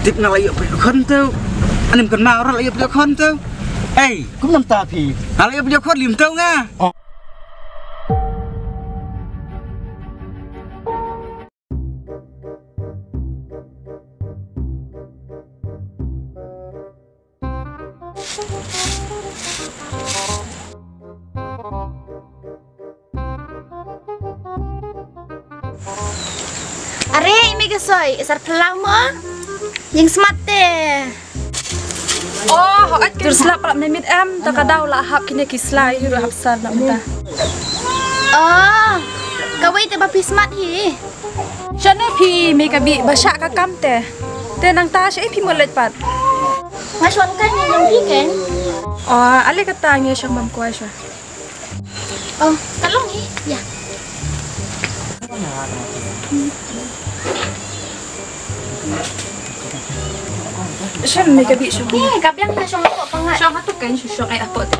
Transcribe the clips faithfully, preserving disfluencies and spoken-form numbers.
Tip nga la ïoh phi khun tu. Anim kan ma ora la ïoh phi khun tu. Ei, kum nam ta phi. Nga la ïoh phi khun lim tu nga. Oh. Are, i mei ka soi, i sar phyllaw mo? Ïeng smat te. Oh, hooid, tur slap prap ne mit em, ta ka daw la hap kine ki slai, ru hap sar na mynta. Oh, kawei te ba phi smat hi. Shane phi mei ka bih ba shah ka kam te. Te nangta shaei phi mut leit pat? Nga shu wan kai ne jong phi ken. Oh, ale kata ngi shong bam kwai sha. Oh, ka long hi. Ya. Shong mei ka bih shong. Ye, ka biang ka shong hapoh panga. Shong hato ken shong shong ai hapoh te.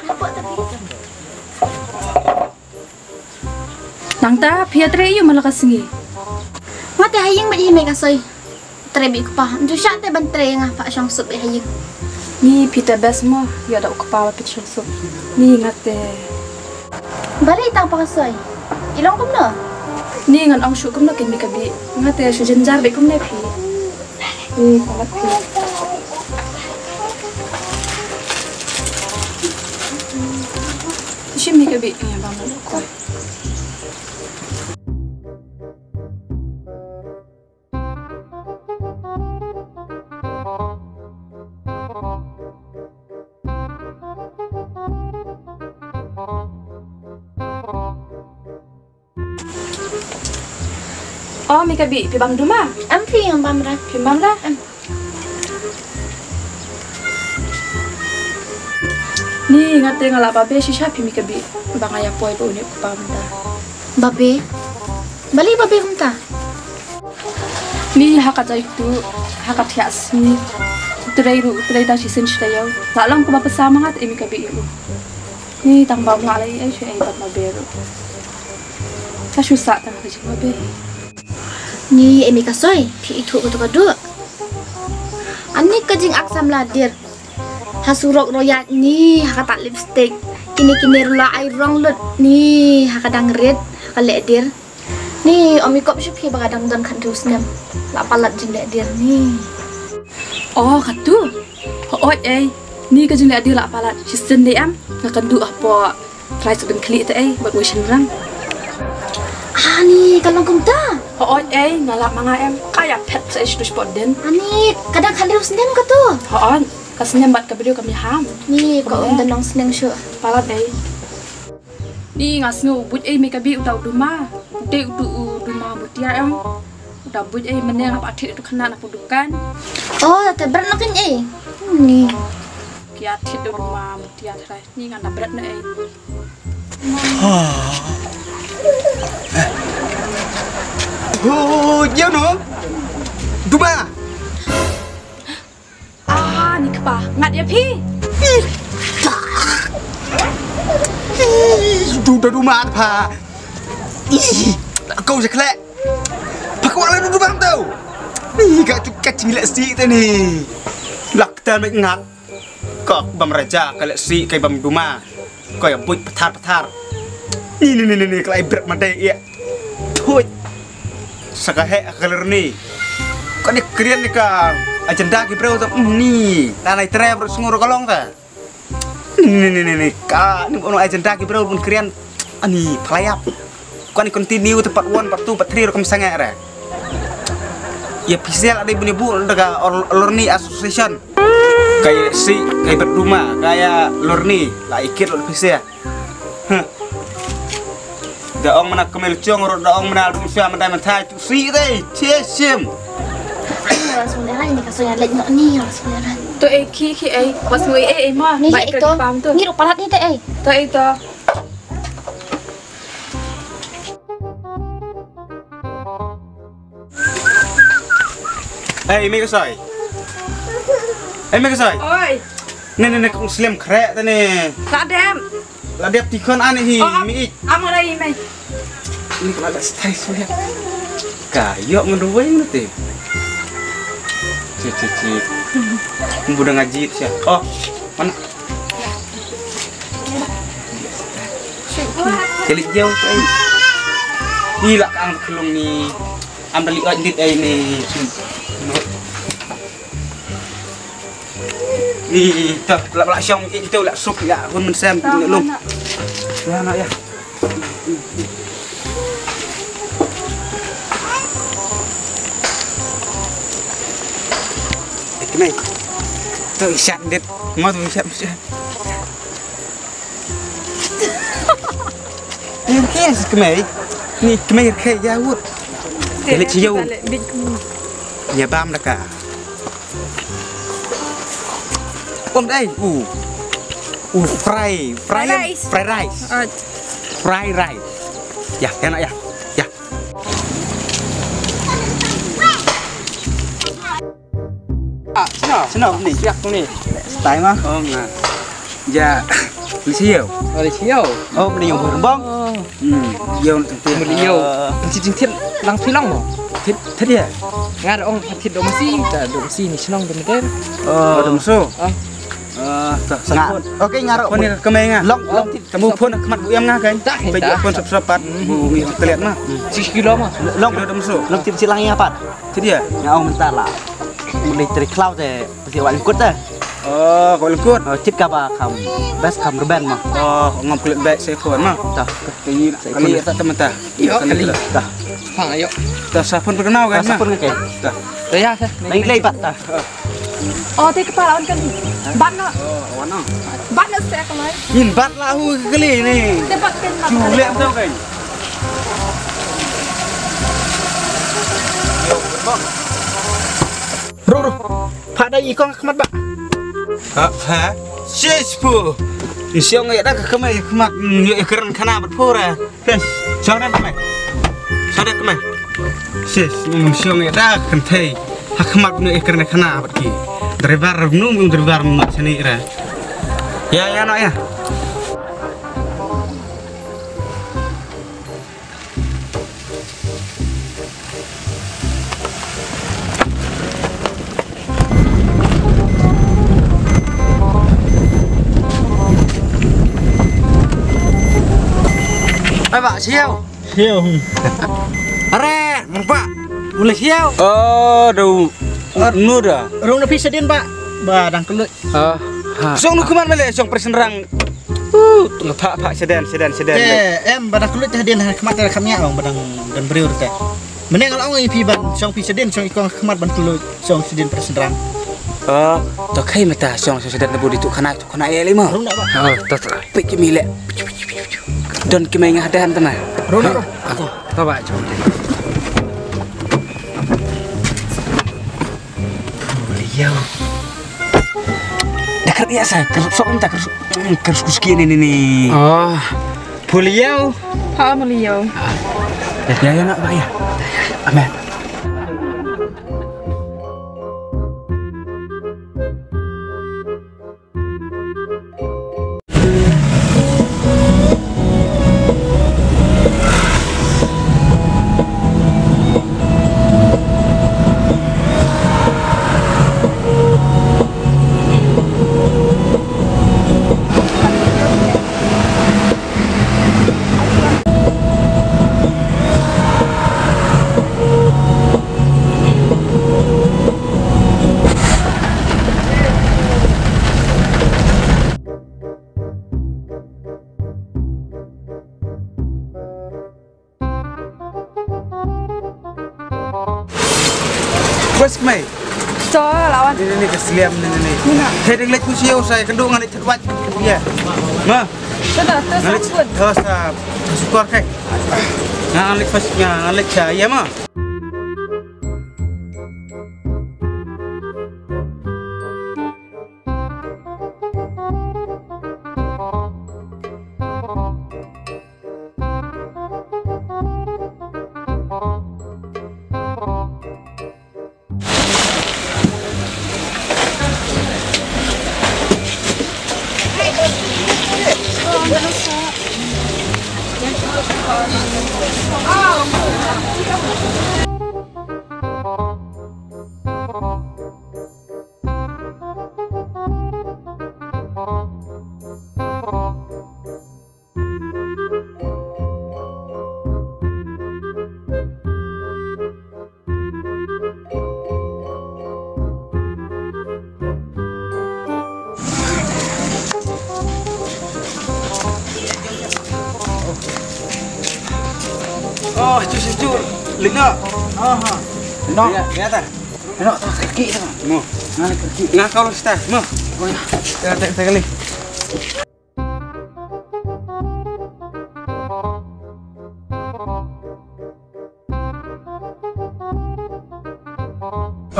Hapoh te. Nangta phi ïa trei ïa u man la ka sngi. Nga te ha ïing bad i mei ka soi. Trei bad u kpa. Ym ju shah te ban trei nga pat shong suk bad ha ïing. Ni phi te best mo, ïa da u kpa ba phi shong suk. Ni nga te. Balei tang pa ka soi? I long kumno? Ni ngan ong shu kumno kin mei ka bih. Nga te shu jynjar bad kumne phi. Ni palat phi. Shi mei ka bih ïa ba ma ko. Oh, mei ka bih, phi bam duma? Em phi, ngam bam ra. Phi bam ra? Em. Ni nga te nga la babe shisha phi mei ka bih. Ba nga ïa poi ba une u kpa mynta. Babe? Balei babe kumta? Ni ha ka jaitu, ha ka thiah sngi. Trei ruh, trei tang shisien shi taïew. La long kumba pasa ma nga te mei ka bih ïa u. Ni tang ba nga la ïa shu ai bad ma be ruh. Ka shu sah tang ka jingbabe. Ni e mei ka soi, phi ithuh kato ka duh. Ani ka jingak samla dir. Ha surok royat ni, ha ka tak lipstick. Kine kine ruh la ai rong lut ni, ha ka dang rit, ha ka leh dir. Ni, ym i kop shuh phi ba ka dang don khathynriew snem. La palat jingleh dir ni. Oh, katu. Hooid ei. Ni ka jingleh dir la palat. Shisien de em. Nga kynduh hapoh trai suk dang khlieh te ei. Bad wei shynrang. Ah, ni ka long kumta. Hooid ei. Nga lap ma nga em. Ka ïa phet sa ei shu spot den. Ani, ka dang khathynriew snem katu. Hooid. Ka snem bad ka briew kam ïaham. Ni, ka um don long sneng shuh. Palat ei. Ni nga sngew u buit ei mei ka bih uta u duma. Uta utu u duma mutia em. Uta buit ei mynne nga ba thied utu khynnah na pud dukan. Oh, te bret noh kein ei. Ni. Ki ïa thied u duma mutia trai. Ni ngan da bret noh ei. Oh, ïa no. Duma. Ah, ni kpa, ngat ïa phi. Ih, du, du, du, mat pha. Ih, kau je khlek. Pha kwah la du, du bang tau. Ih, ka tu ka ching leh si te ni. Lak ta mek ngat. Ka bam raja ka leh si ka bam duma. Ko ïa buit pathar pathar. Ni ni ni ni ni ka la ai bret ma dei ïa. Thuit. Sa ka heh ka ler ni. Ka ni krian ni ka agenda ki breu ta, mm, ni. Na nai tre breu sngur ka long ta. Ni ni ni ni ni. Ka ni bun agenda ki breu bun krian. Ani phalayap. Ka ni continue ta part one, part two, part three rukom sangeh re. Ïa pisial ada bun ibu daga Lorni Association. Ka ïa si, ka ïa berduma, ka ïa Lorni, la ikit lo pisia. Huh. Da ong mana kemel chong ro da ong mana dum sia mana mana thai tu si dei, che sim. Ras mulai ni ka soya lek nok ni, ras mulai. To eh ki ki eh, was ngui eh eh ma, ni bai ka pam tu. Ni ro palat ni te eh. To eh to. Ei, mei ka soi. Ei, mei ka soi. Oi. Ne ne ne kong slem khrek tane. La dem. La dem tikhon ane hi mi ik. Am ora i mei. Ni kala da stai suliat. Ka yok ngan ruwai ngan te. Cik, cik, cik. Buda ngaji siya. Oh, mana? Cili jauh, eh. Ni lah kang kelung ni. Am dali oi dit, eh, ni. Ni, ni, ni, toh, lah, lah, siang, eh, toh, lah, suk, lah, hun, men, sem, ni, lung. Ya, nak, ya. Eh, kemai. Toh, isyak, dit. Mau toh, isyak, isyak. Ni kes kemai. Ni kemai kai ya wut. Telik ciu. Ya bam daka. Om dai. U. U fry, fry, fry rice. Fry rice. Ya, enak ya. Ya. Ah, sino? Sino ni? Siak ni. Style mah. Oh, nga. Ja. Li siu. Oh, li siu. Oh, meni yung berbong. Hmm, yung tengti. Meni yung. Tengti tengti lang silang mo. Tit tit ya. Nga ong tit domsi, ta domsi ni senang domsi. Oh, domsu. Ah. Ah, ta. Nga. Oke, ngaro. Phone ni kemai nga. Long long tit. Kamu phone khmat bu yam nga kan. Pe phone sap sap pat. Bu ngi keliat ma. Six kilo ma. Long kilo domsu. Long tit silang ya pat. Tit ya. Nga ong mentar lah. Muli tri klau te. Pasi wak lengkut te. Oh, wak lengkut. Oh, cit kaba kam best kam reben ma. Oh, ngam kulit baik saya pun ma. Tah. Kali tak temen tah. Yo kali. Tah. Pang ayo. Tah sapun perkenal kan. Sapun ke? Tah. Tah ya. Lagi lagi bat tah. Oh, te kepala on kan. Bat no. Oh, awan no. Bat no saya kemai. Yin bat lah hu kali ni. Te bat kan. Julek tau kan. Ruh ruh. Phah dei i kong khmat ba. Ha ha. Sis pu. I siong ïa da ka khmat khmat ïa i kren khana bat pura. Pes. Siong da khmat. Siong da khmat. Sis, siong ïa da kan thei. Ha khmat nu i kren khana bat ki. Driver nu mu driver ma sini ra. Ya ya no ya. Ai ba siau. Siau. Are, mumpa. Boleh siau. Oh, dau. Nu da. Rung na pisa din ba. Ba dang kelut. Ah, ha. Song nu kuman mele song persenrang. Uh, tengah phak phak seden seden seden. Te em badang kelut te hadin ha khmat te kham ïa ong badang dan briew te. Meneng al ong i phi ban song phi seden song i kong khmat ban kelut song seden persenrang. Oh, to khai mata song song seden bu di tu khana tu khana ïa lima. Rung dak ba. Oh, to to. Pik ki mile. Don ki mai ngah dan tama. Rung dak. Aku. To ba jom. Phuliau. Da kar ïa sa kar sok ta kar kar skuski ni ni ni. Oh. Phuliau. Ha phuliau. Ya ya ya nak ba ya. Amen. Wes kmai. To lawan. Ni ni ka sliam ni ni. Ni na. He ding lek ku siau sai kendu ngan lek chat waj. Ya. Ma. Kita tu sapun. To sa. Sukor kai. Ngan lek pas ngan lek cha ya ma. Oh, jujur, jujur. Lino. Aha. Lino. Ya, ya, tar. Lino, tar kaki tu. Mo. Nga kaki. Nga kau sta. Mo. Oh, ya. Ya, tak, tak kali.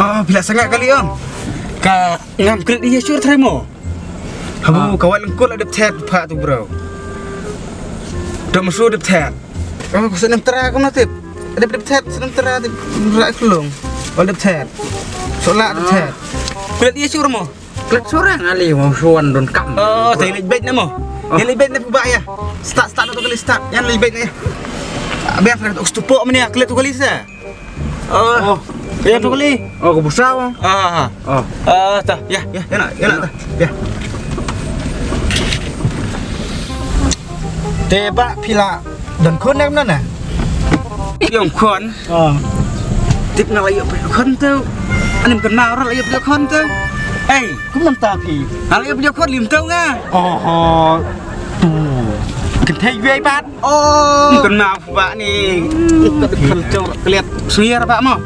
Oh, phi la sangeh kali ong. Ka ngam klet ïa shuh trai mo. Habu, ah, ka wai lyngkot la dep thet pha tu bro. Dom su dep thet. Oh, ka snem tra ka na tip. Dep dep thet, snem tra dep ra klung. Wal dep thet. Sola dep thet. Klet ïa shuh mo. Klet sore nga li mo suan don kam. Oh, tai lej bej na mo. Oh. Yan lej bej na ba ya. Start, start na tu kali start. Yan lej bej na ya. Biar saya tu stupo mene ya klet tu kali sa. Oh. Oh. Yan tu kali. Oh, ko busa mo. Ah. Oh. Ah, ta. Ya, ya, ya na, ya na ta. Ya. Te ba phi la don khun em na na. Ïong khun. Ah. Tip nga la ïoh phi khun tu. Anim kan ma ora la ïoh phi khun tu. Ei, kum nam ta phi. Nga la ïoh phi khun lim tu nga. Oh, oh. Tu. Kan thei wei pat. Oh. Kan ma ba ni. Kan tu kliat sir ba mo.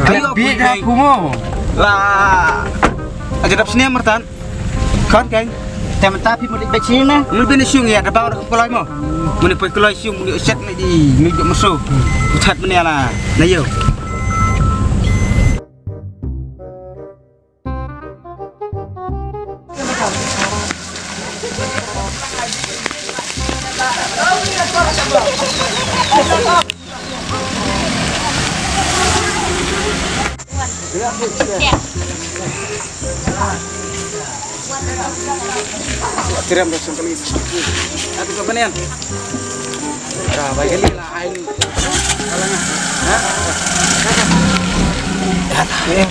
Kliat bi da ku mo. La. Aja dap sini mertan. Khun kan. Te mynta phi mut bad shin na. Mut bin shung ya da ba da kloi mo. Mut poi kloi shung mut set na di mut maso. Chat mene la. Na yo. Kirim dah sungkali. Tapi kau mana? Dah, baik kali lah, ain. Ha? Ya,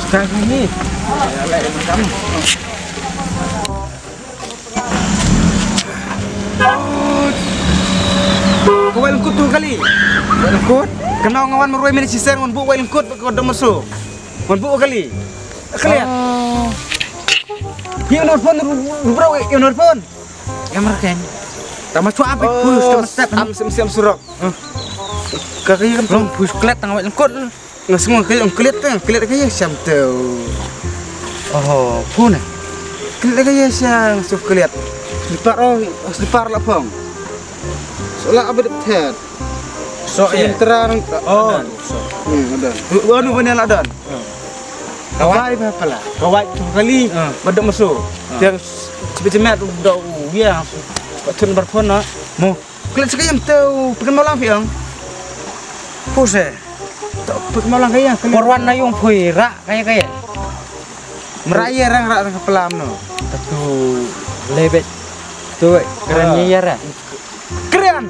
sekarang ni. Ya, lain macam. Ka wai lyngkut tu kali. Wai lyngkut? Kynmaw nga wan marwei minit shisien ngan buh wai lyngkut bad ka dom maso. Ngan buh kali. Kali ya? Oh. Hi, u nelpon, ru, ru, bro, hi, u nelpon. Em, reken. Tama chwa ape, oh, pus, tama step, am, sim, sim, surok. Ka, ka, ka, long, pus, klet, tang wai lyngkut. Nga sngew ka ïong klet, eh, klet ka ïa siam te. Oho, phone. Klet ka ïa siam suf klet. Slipar, oh, slipar la phong. So la abad thet. So, so, eh, terang. Oh. Hmm, ada. Wa nu bane la dan. Kawai ba pala. Kawai tu kali. Ah. Bad maso. Ah. Dia cepat-cepat tu dah, ya. Patun berphone na. Mo. Klet sa ka ïam te u pynmawlang phi ong. Puse. To pynmawlang ka ïa klet. Porwan na yung phui ra ka ïa ka ïa. Mra ïa rang ra rang ka plam no. Tu lebet. Tu kren ïa ra. Kren.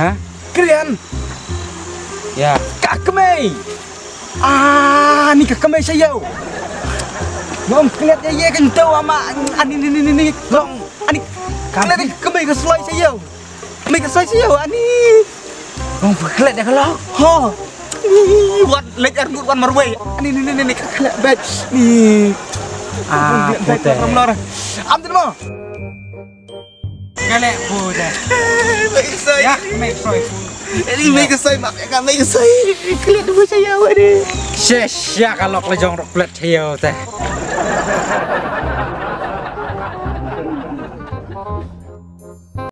Ha? Kren. Ya. Ka kmei. Ah, ni ka kmei sa ïa. Ngom klet ïa ïa kan tu ama ani ni ni ni ni. Long ani. Klet ka kmei ka sloi sa ïa. Mei ka soi sio ani. Kong peklet ïa ka lok. Ho. Ih, wan leit ar ngut wan marwei. Ani ni ni ni ni ka klet bet. Ni. Ah, pute. Am tin mo. Kale pute. Mei ka soi. Ya, mei ka soi. Ani mei ka soi mak ka mei ka soi. Klet mo saya wadi. Shisha ka lok la jong rok klet hiu te.